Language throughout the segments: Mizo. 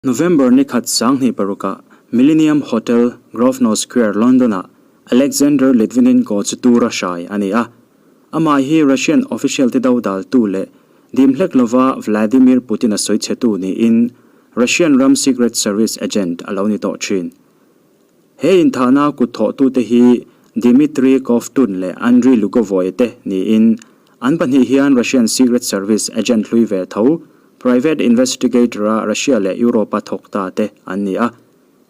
November ni khat 2006 ah Millennium Hotel, Grosvenor Square, London-ah Alexander Litvinenko chu tura hrai a ni a. Amah hi Russian official te dodaltu leh dim hlek lova Vladimir Putin-a sawichhetu niin Russian ram secret service agent a lo ni tawh thin. He inthahna kut thawhtute hi Dmitry Kovtun leh Andriy Lugovoy te niin an pahnih hian Russian secret service agent hlui ve tho, private investigator-a Russia leh Europe-a thawk ta te an ni a.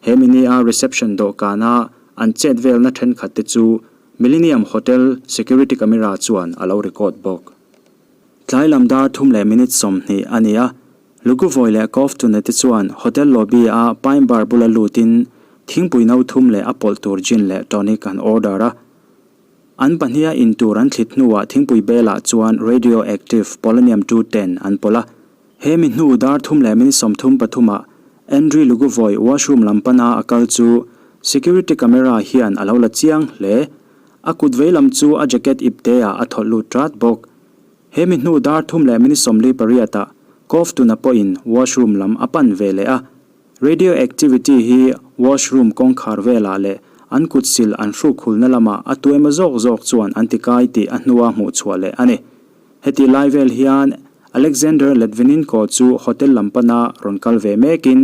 He mini-a reception dawhkana an chet velna thenkhat te chu Millennium Hotel security camera chuan a lo record bawk. Tlai lam dar thum leh minute 20 a ni a, Lugovoy leh Kovtun-a te chuan hotel lobby-a pine bar bula lutin thingpui no thum leh a pawlh tur gin leh tonic an order a. An pahniha in tur an thlit hnuah thingpui belah chuan radioactive polonium 210 an pawlh a. He mi hnu dar thum leh minute 33 ah Andriy Lugovoy washroom lam pana a kal chu security camera hian a lo la chiang hle. A kut vei lam chu a jacket ipte ah a thawlh lut rat bawk. He mi hnu dar thum leh minute 48 ah Kovtun-a pawhin washroom lam a pan ve leh a. Radioactivity hi washroom kawngkhar velah leh an kut sil an hruk hulna lamah a tuema zawk zawk chuan an ti kai tih a hnua hmuh chhuah leh a ni. Heti lai vel hian Alexander Litvinenko chu hotel lam pana rawn kal ve mekin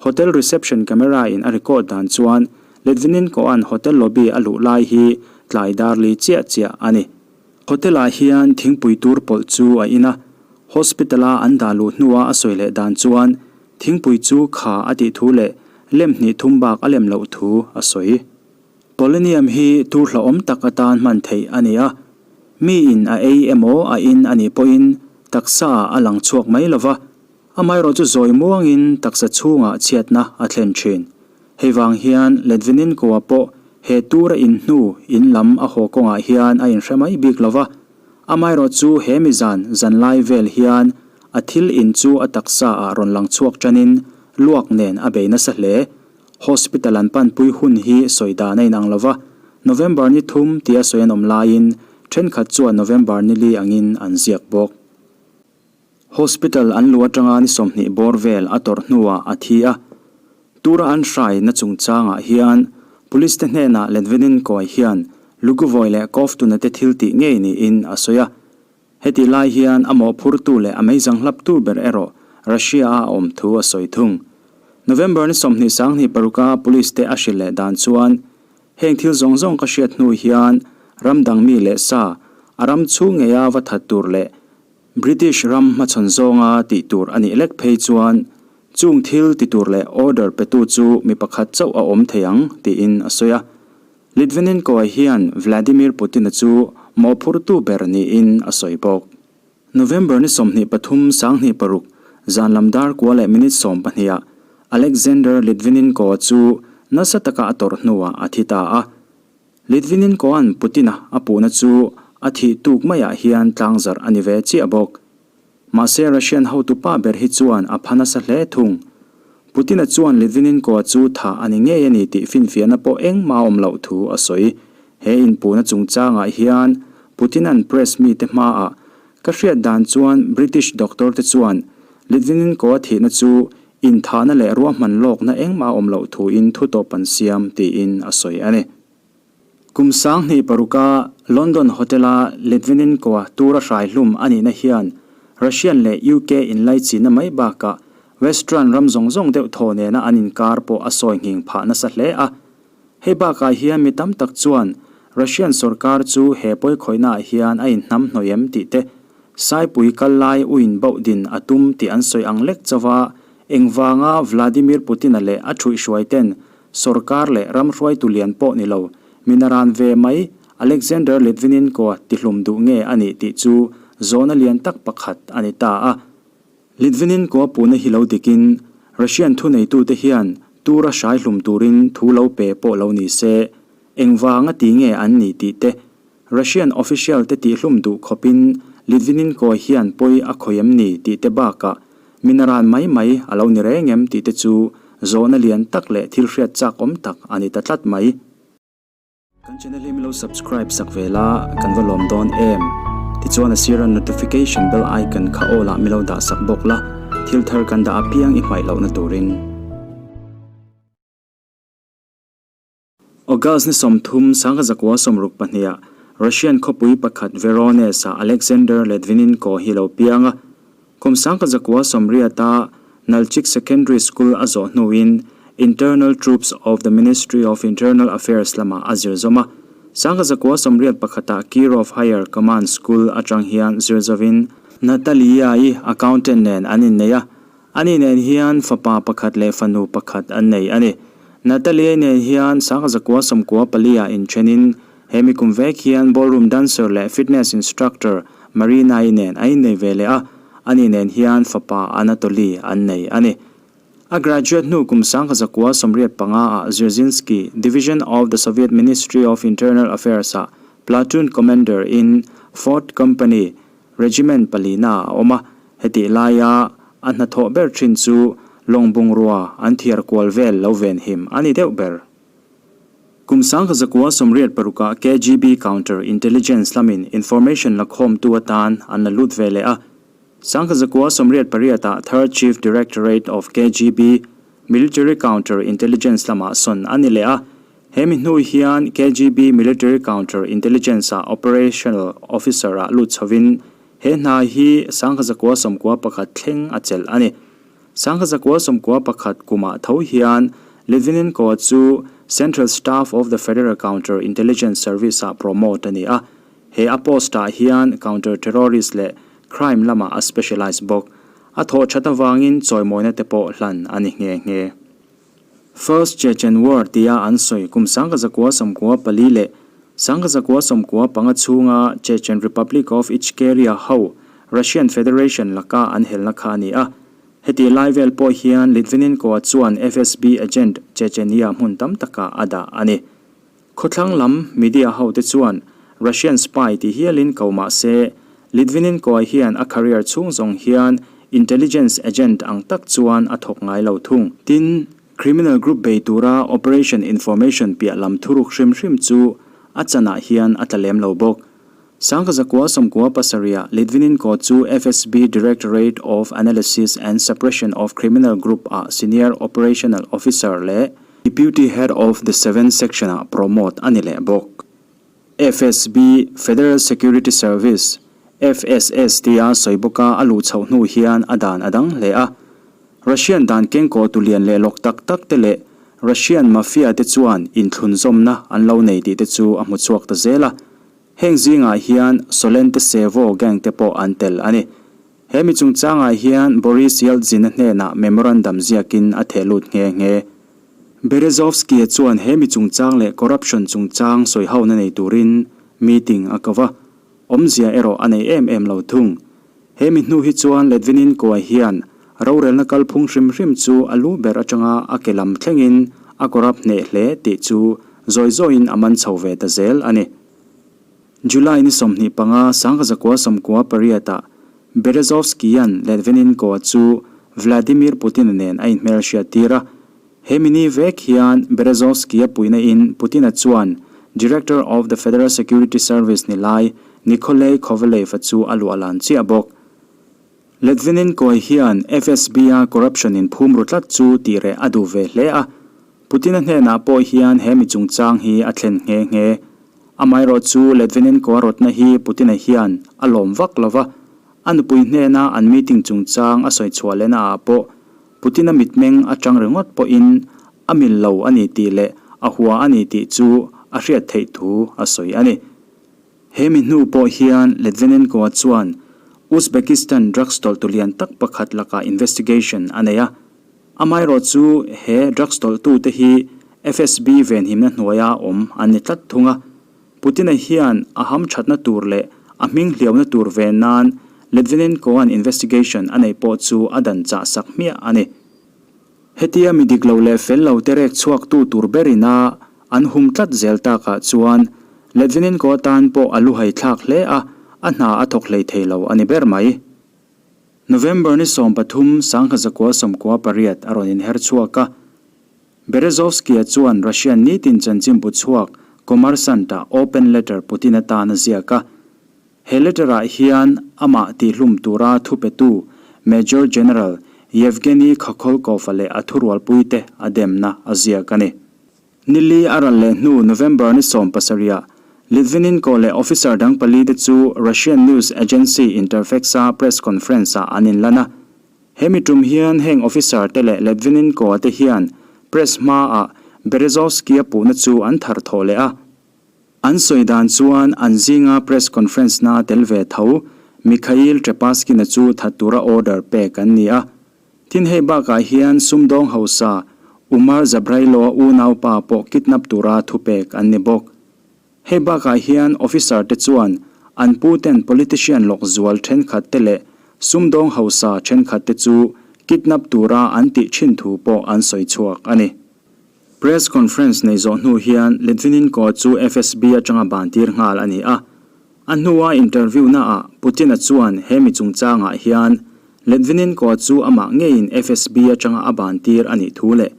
hotel reception camera in a record dan chuan Litvinenko-a'n hotel lobby a luh lai hi tlai dar li chiah chiah a ni. Hotel ah hian thingpui tur pawlh chu a in a, hospital a an dah luh hnua a sawi leh dan chuan thingpui chu kha a tih thu leh lem hnih thum bak a lem loh thu a sawi. Polonium hi tur hlauhawm tak atan hman theih a ni a, mi in a ei emaw a in a nih pawhin taksa ah a lang chhuak mai lova, amaherawh chu zawi muangin taksa chhungah chhiatna a thlen thin. Hei vang hian Litvinenko-a pawh he tura in hnu in lam a haw kawngah hian a inhre mai bik lo va, amaherawh chu he mi zan zan lai vel hian a thil in chu a taksa ah rawn lang chhuak tanin luak nen a bei nasa hle. Hospital an panpui hun hi sawi dan a inang lo va, November ni thum tia sawi an awm laiin thenkhat chuan November ni li angin an ziak bawk. Hospital an luh atanga ni 20 bawr vel a tawrh hnuah a thi a. Tura an hrai na chungchangah hian Police te hnenah Litvinenko hian Lugovoy leh Kovtun-a te thil tih ngei niin a sawi a. Hetih lai hian a mawhphurtu leh a meizang hlaptu ber erawh Russia-a a awm thu a sawi thung. November ni 20 26 a Police te a hrilh leh dan chuan heng thil zawng zawng ka hriat hnu hian ram dang mi leh sa a ram chhung ngeia va that tur leh British ram hmachhawn zawnga tih tur a nih lek phei chuan chung thil ti tur leh order petu chu mi pakhat chauh a awm thei ang tiin a sawi a. Litvinenko-a hian Vladimir Putin-a chu mawhphurtu ber niin a sawi bawk. November ni 23 2006 zan lam dar kua leh minute 12 ah Alexander Litvinenko-a chu nasa taka a tawrh hnuah a thi ta a. Litvinenko-a'n Putin-a a puhna chu a thih tuk maiah hian tlangzarh a ni ve chiah bawk. Mahse Russian hotu pa ber hi chuan a pha nasa hle thung. Putin-a chuan Litvinenko-a chu thah a ni ngei a ni tih finfiahna pawh engmah a awm loh thu a sawi. He inpuhna chungchangah hian Putin-a'n press mite hmaah ka hriat dan chuan British doctor te chuan Litvinenko-a thihna chu Inthahna leh ruahman lawkna engmah a awm loh thuin thu tawp an siam tiin a sawi a ni. Kum 2006 a London Hotel-a Litvinenko-a tura hrai hlum a nihna hian Russian leh UK inlaichinna mai bakah Western ram zawng zawng deuh thaw nena an inkar pawh a sawi nghing phah nasa hle a. Hei bakah hian mi tam tak chuan Russian sorkar chu he pawikhawihnaah hian a inhnam hnawih em tih te, Saipui kal lai uin bauh din a tum tih an sawi ang lek chauha engvanga Vladimir Putin-a leh a thuihhruai ten sorkar leh ram hruaitu lian pawh ni lo minaran ve mai Alexander Litvinenko-a tihlum duh nge a nih tih chu zawhna lian tak pakhat a ni ta a. Litvinenko-a puhna hi lo dikin Russian thuneitute hian tura hrai hlum turin thu lo pe pawh lo ni se, engvanga ti nge an nih tih te Russian official te tihhlum duh khawpin Litvinenko hian pawi a khawi em ni tih te bakah minaran mai mai a lo ni reng em tih te chu zawhna lian tak leh thil hriat chak awm tak a ni ta tlat mai. Kan channel hi min lo subscribe sak ve la, kan va lawm dawn em? Tichuan a sira notification bell icon kha all ah min lo dah sak bawk la. Thil thar kan dah apiang i hmaih lohna turin. August ni 30, 1962 ah Russian khawpui pakhat Voronezh-ah Alexander Litvinenko hi lo piang a. Kum 1980-a Nalchik Secondary School a zawh hnuin Internal Troops of the Ministry of Internal Affairs lamah a zir zawm a. 1981-ah Kirov Higher Command School atang hian zir zawin Natalia-i accountant nen an innei a. Ani nen hian fapa pakhat leh fanu pakhat an nei a ni. Natalia-i nen hian 1994-ah inthenin he mi kum vek hian ballroom dancer leh fitness instructor Marina-i nen a innei ve leh a, ani nen hian fapa Anatoly an nei a ni. A graduate hnu kum 1985-ah Dzerzhinsky Division of the Soviet Ministry of Internal Affairs-ah platoon commander in Fourth Company Regiment palina a awm a, hetih laia a hnathawh ber thin chu lawng bungrua an thiar kual vel lo venhim a ni deuh ber. Kum 1986-ah KGB Counter Intelligence lamin information lakhawmtu atan an la lut ve leh a, 1988-ah Third Chief Directorate of KGB Military Counter Intelligence lamah sawn a ni leh a, He mi hnu hian KGB Military Counter Intelligence-ah Operational Officer-ah lut chhovin he hna hi 1991 thleng a chelh a ni. 1991 kumah tho hian Litvinenko chu Central Staff of the Federal Counter Intelligence Service-ah promote a ni a. He a post-ah hian counter-terrorist leh crime lamah a specialise bawk. A thawh that avangin chawimawina te pawh hlan a ni nghe nghe. First Chechen War tia an sawi kum 1994 leh 1995 chhunga Chechen Republic of Ichkeria ho Russian Federation laka an helna kha a ni a. Heti lai vel pawh hian Litvinenko-a chuan FSB agent Chechnya hmun tam takah a dah a ni. Khawthlang lam media hote chuan Russian spy ti hialin ko mah se, Litvinenko-a hian a career chhung zawng hian intelligence agent ang tak chuan a thawk ngai lo thung. Tin, criminal group bei tura operation information piah lam thuruk hrim hrim chu a chanah hian a tla lem lo bawk. 1997-ah Litvinenko chu FSB Directorate of Analysis and Suppression of Criminal Group-ah senior operational officer leh Deputy Head of the Seventh Section-ah promote a ni leh bawk. FSB, Federal Security Service, FSS, tia sawi bawka a luh chhoh hnu hian a dan a dang hle a. Russian dan kengkaw tulian leh lawk tak tak te leh Russian Mafia te chuan inthlunzawmna an lo nei tih te chu a hmu chhuak ta zel a. Heng zingah hian Solentesevo gang te pawh an tel a ni. He mi chungchangah hian Boris Yeltsin-a hnenah memorandum ziakin a theh lut nghe nghe. Berezovsky-a chuan he mi chungchang leh corruption chungchang sawihona nei turin meeting a ko va, awmzia erawh a nei em em lo thung. He mi hnu hi chuan Litvinenko-a hian rorelna kalphung hrim hrim chu a lu ber atanga a ke lam thlengin a corrupt hneh hle tih chu zawi zawiin a man chho ve ta zel a ni. July ni 25, 1998-ah Berezovsky-a'n Litvinenko-a chu Vladimir Putin-a nen a inhmelhriat tir a. He mi ni vek hian Berezovsky-a puihna in Putin-a chuan Director of the Federal Security Service ni lai Nikolay Kovalev-a chu a luah lan chiah bawk. Litvinenko-a hian FSB-a corruption in phum ru tlat chu tih reh a duh ve hle a. Putin-a hnenah pawh hian he mi chungchang hi a thlen nghe nghe. Amaherawh chu Litvinenko-a rawtna hi Putin-a hian a lawm vak lo va, a nupui hnena an meeting chungchang a sawi chhuah lehna ah pawh Putin-a mitmeng atang ringawt pawhin a mil lo a ni tih leh a hua a ni tih chu a hriat theih thu a sawi a ni. He mi hnu pawh hian Litvinenko-a chuan Uzbekistan drugs tawlhtu lian tak pakhat lakah investigation a nei a. Amaherawh chu he drugs tawlhtute hi FSB venhimna hnuaia awm an ni tlat thung a. Putin-a hian a hamthatna tur leh a hming hliauna tur ven nan Litvinenko-a'n investigation a neih pawh chu a dan chah sak hmiah a ni. Hetia mi dik lo leh fel lo te rek chhuaktu tur berin a an hum tlat zel takah chuan Litvinenko-a tan pawh a luhai thlak hle a, a hna a thawk hlei thei lo a ni ber mai. November ni 13, 1998 a rawn inher chhuak a. Berezovsky-a chuan Russian nitin chanchinbu chhuak Kommersant-ah open letter Putin atan a ziak a. He letter-ah hian amah tihlum tura thupetu Major General Yevgeny Khokholkov-a leh a thurualpuite a demna a ziak a ni. Nili a ral leh hnu November ni 17-ah Litvinenko leh officer dang palite chu Russian news agency Interfax-a press conference-ah an inlan a. Hemi tum hian heng officer te leh Litvinenko-a te hian press hmaah Berezovsky-a puhna chu an thar thawh leh a. An sawi dan chuan an zinga press conference-na tel ve tho Mikhail Trepaskin-a chu that tura order pek an ni a. Tin hei bakah hian sumdawng hausa Umar Jabrailo-a unaupa pawh kidnap tura thupek an ni bawk. Hei bakah hian officer te chuan an puten politician lawk zual thenkhat te leh sumdawng hausa thenkhat te chu kidnap tura an tih thin thu pawh an sawi chhuak a ni. Press conference nei zawh hnu hian Litvinenko chu FSB atanga ban tir nghal a ni a. A hnua interview naah Putin-a chuan he mi chungchangah hian Litvinenko chu amah ngeiin FSB atanga a ban tir a nih thu leh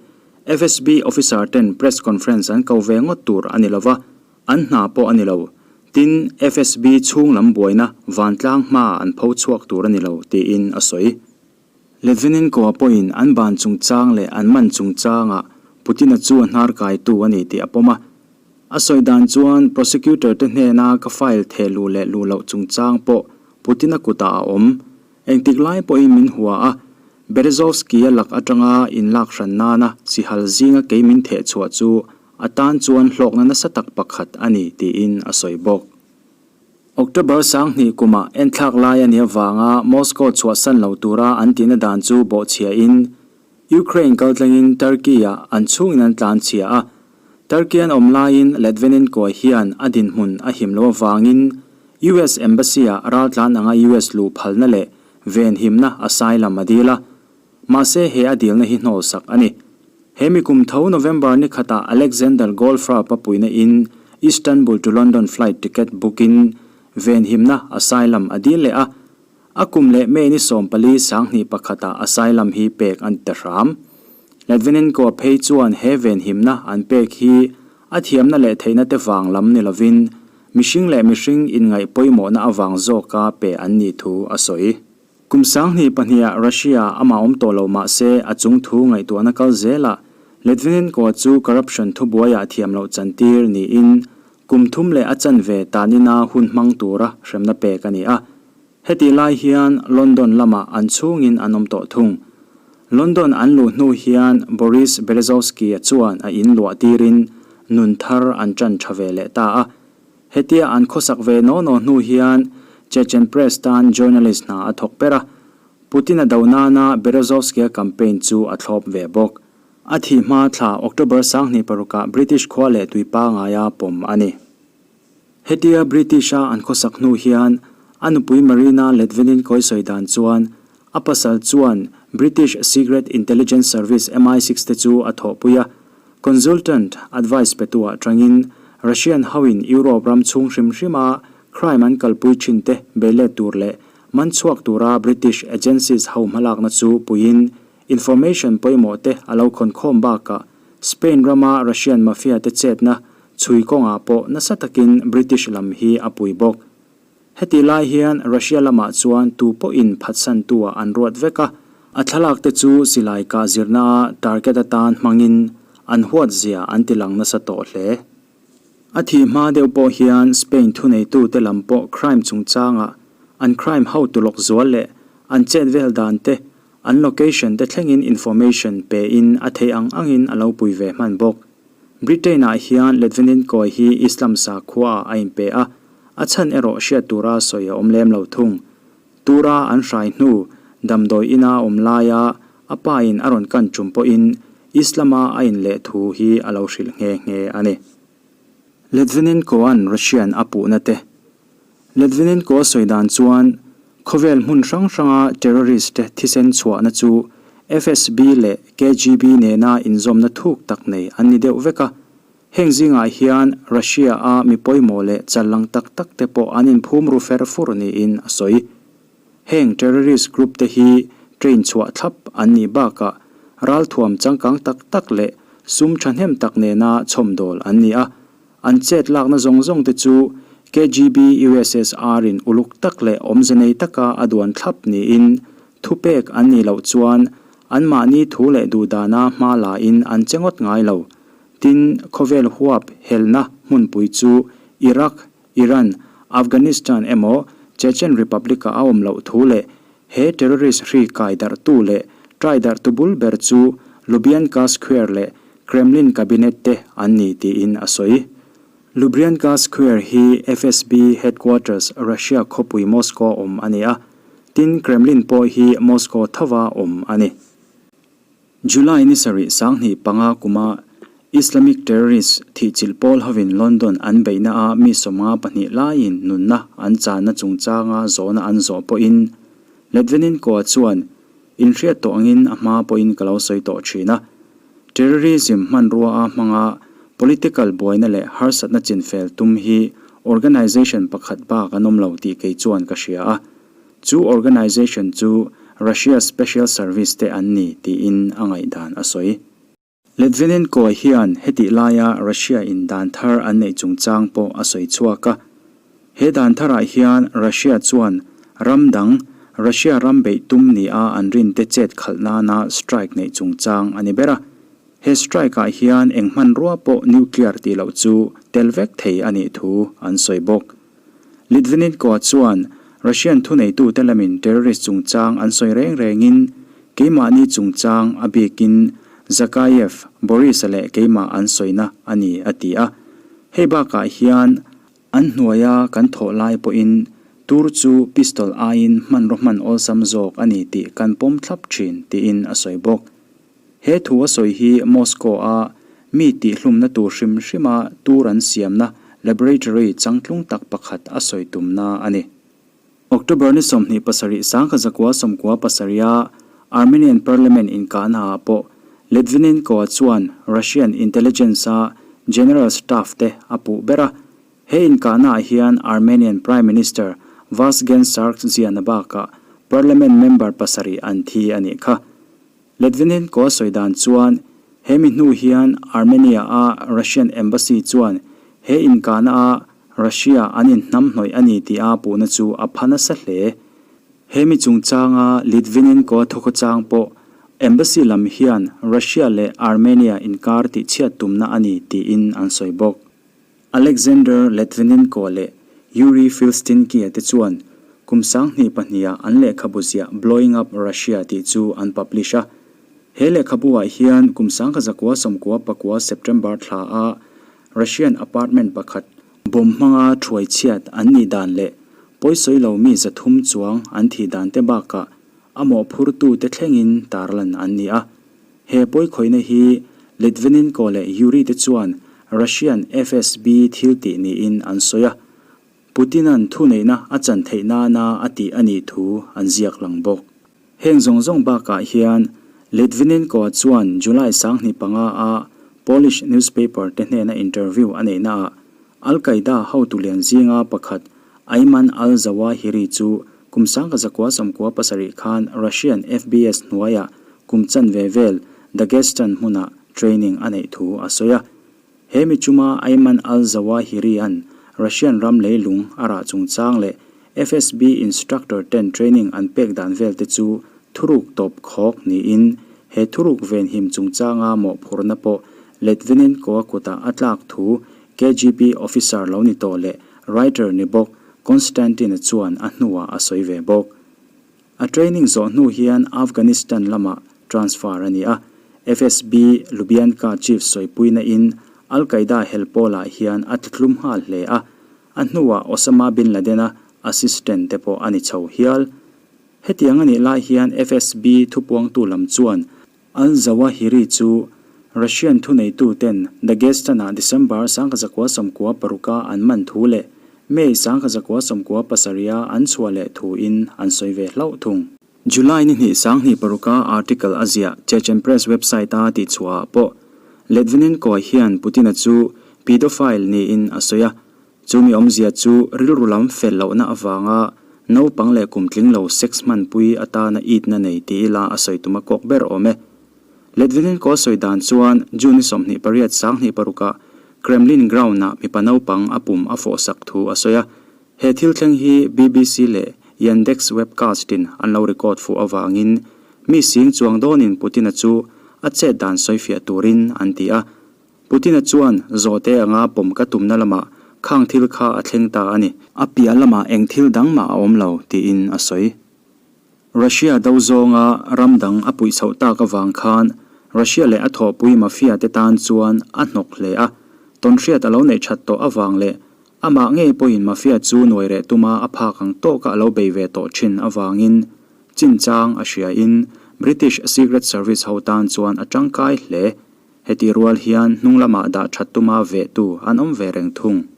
FSB officer ten press conference an ko ve ngawt tur a ni lova, an hna pawh a ni lo. Tin, FSB chhung lam buaina vantlang hmaah an pho chhuak tur a ni lo, tiin a sawi. Litvinenko-a pawhin an ban chungchang leh an man chungchangah Putin-a chu a hnar kaitu a ni tih a pawm a. A sawi dan chuan prosecutor te hnena ka file theh luh leh luh loh chungchang pawh Putin-a kutah a awm. Engtik lai pawhin min hua a, Berezovsky-a lak atanga inlak hran nana sihal zinga kei min theh chhuah chu a tan chuan hlawkna nasa tak pakhat a ni tiin a sawi bawk. October 20 kumah enthlak lai a nih avanga Moscow chhuahsan lo tura an tihna dan chu bawhchhiahin Ukraine kaltlangin Turkey-ah an chhungin an tlanchhia a. Turkey an awm laiin Litvinenko hian a dinhmun a him loh avangin US Embassy-ah raltlan anga US luh phalna leh venhimna asylum a dil a. Mahse he a dilna hi hnawlsak a ni. He mi kum tho November ni khatah Alexander Goldfarb-a puihna in Istanbul to London flight ticket book in venhimna asylum a dil leh a. A kum leh May ni 14 2001 ah asylum hi pek a ni ta hram. Litvinenko-a phei chuan he venhimna an pek hi a thiamna leh theihna te vang lam ni lovin mihring leh mihring inngaih pawimawhna avang zawka pe an nih thu a sawi. Kum 2002-ah Russia amah awm tawh lo mah se a chung thu ngaihtuahna kal zelah Litvinenko chu corruption thubuaiah thiam loh chantir niin kum thum leh a chanve tanina hun hmang tura hremna pek a ni a. Hetih lai hian London lamah an chhungin an awm tawh thung. London an luh hnu hian Boris Berezovsky-a chuan a in luah tirin nun thar an ṭan ṭha ve leh ta a. Hetia an khawsak ve naw naw hnu hian Chechen Press tan journalist hna a thawk ber a, Putin-a do nana Berezovsky-a campaign chu a thlawp ve bawk. A thih hma thla October 26-ah British khua leh tui pangaia pawm a ni. Hetia British-a an khawsak hnu hian a nupui Marina Litvinenko-i sawi dan chuan a pasal chuan British Secret Intelligence Service MI6 te chu a thawhpui a, Consultant advice petu-ah tangin Russian hoin Europe ram chhung hrim hrima crime an kalpui thin te beilet tur leh man chhuak tura British agencies ho hmalakna chu puiin information pawimawh te a lo khawnkhawm bakah Spain rama Russian mafia te chetna chhui kawngah pawh nasa takin British lam hi a pui bawk. Heti lai hian Russia lamah chuan tu pawhin phatsantu-ah an ruat vek a, a thlalak te chu silai kah zirna target atan hmangin an huat zia an ti lang nasa tawh hle. A thih hma deuh pawh hian Spain thuneitute lam pawh crime chungchangah an crime hotu lawk zual leh an chet vel dan te, an location te thlengin information pe in a theih ang angin a lo pui ve hman bawk. Britain-ah hian Litvinenko hi Islam sakhuaah a inpe a, a chhan erawh hriat tura sawi a awm lem lo thung. Tura an hrai hnu, damdawi ina awm laia a pain a rawn kan tum pawhin Islam-a a inleh thu hi a lo hrilh nghe nghe a ni. Litvinenko-a'n Russian a puhna te. Litvinenko sawi dan chuan khawvel hmun hrang hranga terrorist te thisen chhuahna chu FSB leh KGB nena inzawmna thuk tak nei an ni deuh vek a. Heng zingah hian Russia-a mi pawimawh leh challang tak tak te pawh an inphum ru fer fur niin a sawi. Heng terrorist group te hi train chhuah thlap an nih bakah ralthuam changkang tak tak leh sum thahnem tak nena chhawmdawl an ni a. An chet lakna zawng zawng te chu KGB USSR in uluk tak leh awmze nei taka a duan thlap niin Thupek an nih loh chuan anmahni thu leh duhdana hma lain an che ngawt ngai lo. Tin, khawvel huap helna hmunpui chu Iraq, Iran, Afghanistan emaw Chechen Republic-a a awm loh thu leh he terrorist hri kai darhtu leh trai darhtu bul ber chu Lubyanka Square leh Kremlin Cabinet te an ni tiin a sawi. Lubyanka Square hi FSB headquarters Russia khawpui Moscow awm a ni a, tin Kremlin pawh hi Moscow thova awm a ni. July ni sarih 2005 kuma Islamic terrorist thihchilh pawl hovin London an beihna a mi 52 laiin nunna an channa chungchanga zawhna an zawh pawhin Litvinenko-a chuan inhriat tawh angin a hma pawhin ka lo sawi tawh thin a. Terrorism hmanrua a hmanga political buaina leh harsatna chinfel tum hi organisation pakhat bak an awm lo tih kei chuan ka hria a. Chu organisation chu Russia Special Service te an ni tiin a ngaihdan a sawi. Litvinenko hian hetih laia Russia in dan thar an neih chungchang pawh a sawi chhuak a. He dan tharah hian Russia chuan ram dang, Russia ram beih tum nia an rinte chet khalh nana strike neih chungchang a ni ber a. He strike-ah hian eng hmanrua pawh nuclear tih loh chu tel vek thei a nih thu an sawi bawk. Litvinenko chuan Russian thuneitute lamin terrorist chungchang an sawi reng rengin keimahni chungchang a bikin Zakayev, Boris-a leh keimah an sawina a ni a ti a. Hei bakah hian An hnuaia kan thawh lai pawhin tur chu pistol aiin hmanraw hman awlsam zawk a ni tih kan pawm thlap thin, tiin a sawi bawk. He thu a sawi hi Moscow-a mi tihhlumna tur hrim hrima tur an siamna laboratory changtlung tak pakhat a sawi tumna a ni. October ni 27 1997-a Armenian Parliament inkahnaah pawh Litvinenko-a chuan Russian intelligence-a General Staff te a puh ber a. He inkahnaah hian Armenian Prime Minister Vazgen Sargsyan-a bakah Parliament member pasarih an thi a nih kha. Litvinenko-a sawi dan chuan he mi hnu hian Armenia-a Russian Embassy chuan he inkahnaah Russia an inhnamhnawih a ni tih a puhna chu a pha nasa hle. He mi chungchanga Litvinenko thawkhawchang pawh Embassy lam hian Russia leh Armenia inkar tihchhiat tumna a ni tiin an sawi bawk. Alexander Litvinenko leh Yuri Filstinkiy-a te chuan kum 2002-ah an lehkhabu ziah Blowing Up Russia tih chu an publish a. He lehkhabu-ah hian kum 1999 September thla-a Russian apartment pakhat bomb hmanga thuai chhiat an nih dan leh pawisawi lo mi 300 chuang an thih dan te bakah a mawhphurtute thlengin tarlan an ni a. He pawikhawihna hi Litvinenko leh Yuri te chuan Russian FSB thil tih niin an sawi a, Putin-a'n thuneihna a chan theih nana a tih a nih thu an ziak lang bawk. Heng zawng zawng bakah hian Litvinenko chuan July 25 a Polish newspaper te hnena interview a neihnaah Al-Qaeda hotu lian zinga pakhat Ayman al-Zawahiri chu kum 1997 khan Russian FBS hnuaiah kum chanve vel Dagestan hmunah training a neih thu a sawi a. He mi chuma Ayman al-Zawahiri-a'n Russian ram leilung a rah chungchang leh FSB instructor ten training an pek dan vel te chu thuruk tawp khawk niin he thuruk venhim chungchanga mawhphurhna pawh Litvinenko-a kutah a tlak thu KGB officer lo ni tawh leh writer ni bawk Konstantin-a chuan a hnuah a sawi ve bawk. A training zawh hnu hian Afghanistan lamah transfer a ni a, FSB Lubyanka chief sawipuina in Al Qaeda hel pawlah hian a tlatlum nghal hle a, a hnuah Osama bin Laden-a assistant te pawh a ni chho hial. Hetiang a nih lai hian FSB thupuangtu lam chuan Al-Zawahiri chu Russian thuneituten Dagestan-ah December 1996 an man thu leh May 1997 an chhuah leh thuin an sawi ve hlauh thung. July ni hnih 2006 article a ziah Chechen Press website-a tihchhuahah pawh Litvinenko hian Putin-a chu pedophile niin a sawi a, Chumi awmzia chu rilru lam fel lohna avanga naupang leh kum tling lo sex hmanpui atana itna nei ti ila a sawi tum a kawk ber awm e. Litvinenko sawi dan chuan June ni 28 2006 Kremlin ground-ah mipa naupang a pum a fawhsak thu a sawi a. He thil thleng hi BBC leh Yandex webcast-in an lo record fuh avangin mi sing chuang dawnin Putin-a chu a chet dan sawifiah turin an ti a. Putin-a chuan zawhte anga pawm ka tumna lamah khang thil kha a thleng ta a ni. A piah lamah eng thil dang mah a awm lo, tiin a sawi. Russia do zawnga ram dang a puih chhoh tak avang khan Russia leh a thawhpui mafia te tan chuan a hnawk hle a, tawnhriat a lo neih that tawh avang leh amah ngei pawhin mafia chu nuai reh tuma a phak ang tawka a lo bei ve tawh thin avangin chinchang a hriain British Secret Service ho tan chuan a tangkai hle. Hetih rual hian hnung lamah dah that tuma vehtu an awm ve reng thung.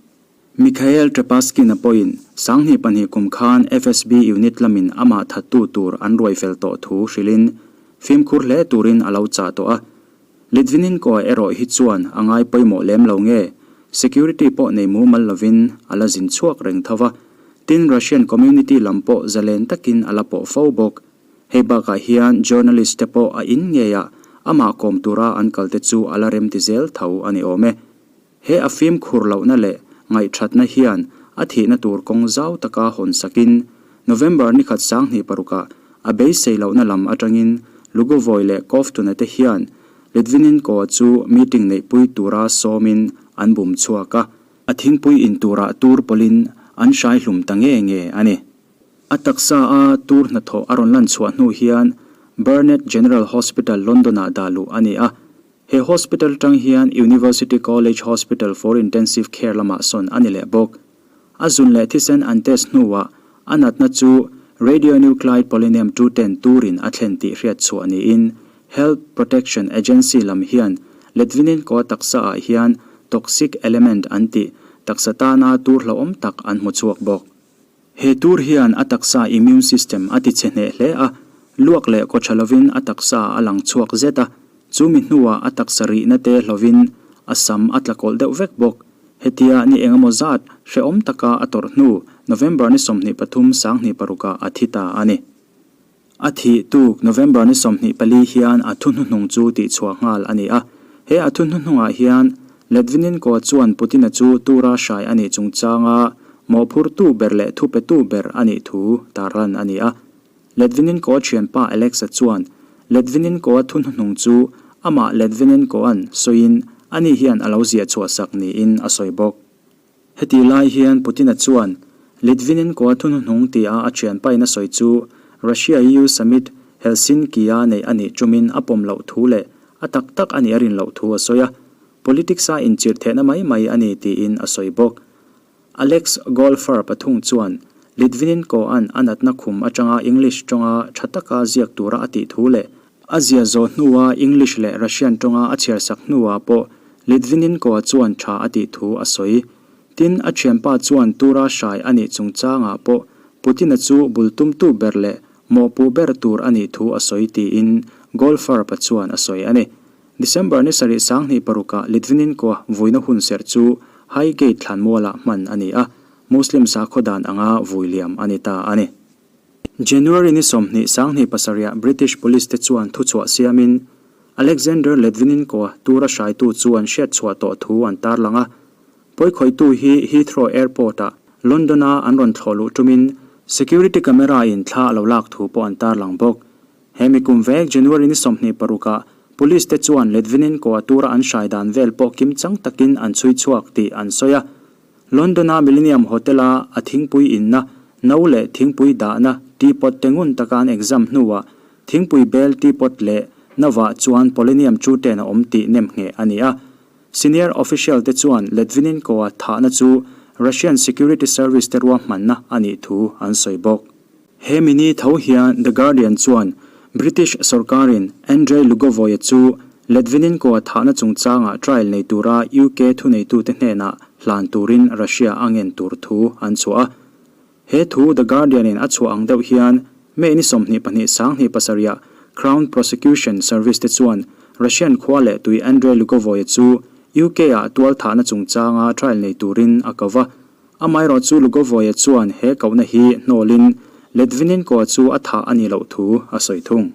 Mikhail Trepaskin-a pawhin 2002 kum khan FSB unit lamin amah thattu tur an ruai fel tawh thu hrilhin fimkhur hle turin a lo chah tawh a. Litvinenko-a erawh hi chuan a ngai pawimawh lem lo nge, security pawh nei mumal lovin a la zin chhuak reng tho va, tin Russian community lam pawh zalen takin a la pawh fo bawk. Hei bakah hian journalist te pawh a in ngeiah amah kawm tura an kalte chu a la remti zel tho a ni awm e. He a fimkhur lohna leh ngaihthatna hian a thihna tur kawng zau taka hawn sakin November ni khat 2006ah a beisei lohna lam atangin Lugovoy leh Kovtuna te hian Litvinenko chu meeting neihpui tura sawmin an bum chhuak a, a thingpui in turah tur pawlhin an hrai hlum ta nge nge a ni. A taksa a tur hnathawh a rawn lan chhuah hnu hian Barnet General Hospital London-ah dah luh a ni a. He hospital tang hian University College Hospital for Intensive Care lamah sawn a ni leh bawk. A zun leh thisen an test hnuah a natna chu radionuclide polonium 210 turin a thlen tih hriat chhuah niin Health Protection Agency lam hian Litvinenko taksa ah hian toxic element an tih taksa tana tur hlauhawm tak an hmu chhuak bawk. He tur hian a taksa immune system a ti chhe hneh hle a, luak leh kaw tha lovin a taksa a lang chhuak zet a, chumi hnuah a taksa rihna te hlovin a sam a tla kawlh deuh vek bawk. Hetia ni engemaw zat hrehawm taka a tawrh hnu November ni 23 2006ah a thi ta a ni. A thih tuk November ni 24 hian a thu hnuhnung chu tihchhuah nghal a ni a. He a thu hnuhnungah hian Litvinenko chuan Putin-a chu tura hrai a nih chungchanga mawhphurtu ber leh thupetu ber a nih thu tarlan a ni a. Litvinenko thianpa Alex-a chuan Litvinenko-a thu hnuhnung chu amah Litvinenko-a'n sawiin ani hian a lo ziah chhuahsak niin a sawi bawk. Hetih lai hian Putin-a chuan Litvinenko-a thuhnuhnung tia a thianpain a sawi chu Russia-EU summit Helsinki-a neih a nih tumin a pawm loh thu leh a tak tak a nih a rin loh thu a sawi a, politics-a inchirh thehna mai mai a ni tiin a sawi bawk. Alex Goldfarb a thung chuan Litvinenko-a'n a natna khum atanga English tawnga tha taka ziak tura a tih thu leh A zia zawh hnua English leh Russian tawnga a chhiarsak hnuah pawh Litvinenko-a chuan tha a tih thu a sawi. Tin, a thianpa chuan tura hrai a nih chungchangah pawh Putin-a chu bul tumtu ber leh mawhpuh ber tur a nih thu a sawi tiin Goldfarb-a chuan a sawi a ni. December ni sarih 2006ah Litvinenko-a vuina hunserh chu Highgate thlanmualah hman a ni a, Muslim sakhaw dan anga vui liam a ni ta a ni. January ni 20 2007ah British Police te chuan thuchhuah siamin Alexander Litvinenko-a tura hraitu chu an hriat chhuah tawh thu an tarlang a. Pawikhawihtu hi Heathrow Airport-ah London-a an rawn thlawh luh tumin security camera-in thla a lo lak thu pawh an tarlang bawk. He mi kum vek January ni 26ah Police te chuan Litvinenko-a tura an hrai dan vel pawh kimchang takin an chhui chhuak tih an sawi a. London-a Millennium Hotel-a a thingpui inna, no leh thingpui dahna teapot te ngun taka an exam hnuah thingpui bel teapot leh novah chuan polonium 210 a awm tih nem ngheh a ni a. Senior official te chuan Litvinenko-a thahna chu Russian Security Service te ruahmanna a nih thu an sawi bawk. He mini tho hian The Guardian chuan British sorkarin Andrei Lugovoy-a chu Litvinenko-a thahna chungchangah trial nei tura UK thuneitute hnenah hlan turin Russia a ngen tur thu an chhuah a. He thu The Guardian-in a chhuah ang deuh hian May ni 22 2007ah Crown Prosecution Service te chuan Russian khua leh tui Andrei Lugovoy-a chu UK-ah tual thahna chungchanga trial nei turin a ko va. Amaherawh chu Lugovoy-a chuan he kohna hi hnawlin Litvinenko-a chu a thah a nih loh thu a sawi thung.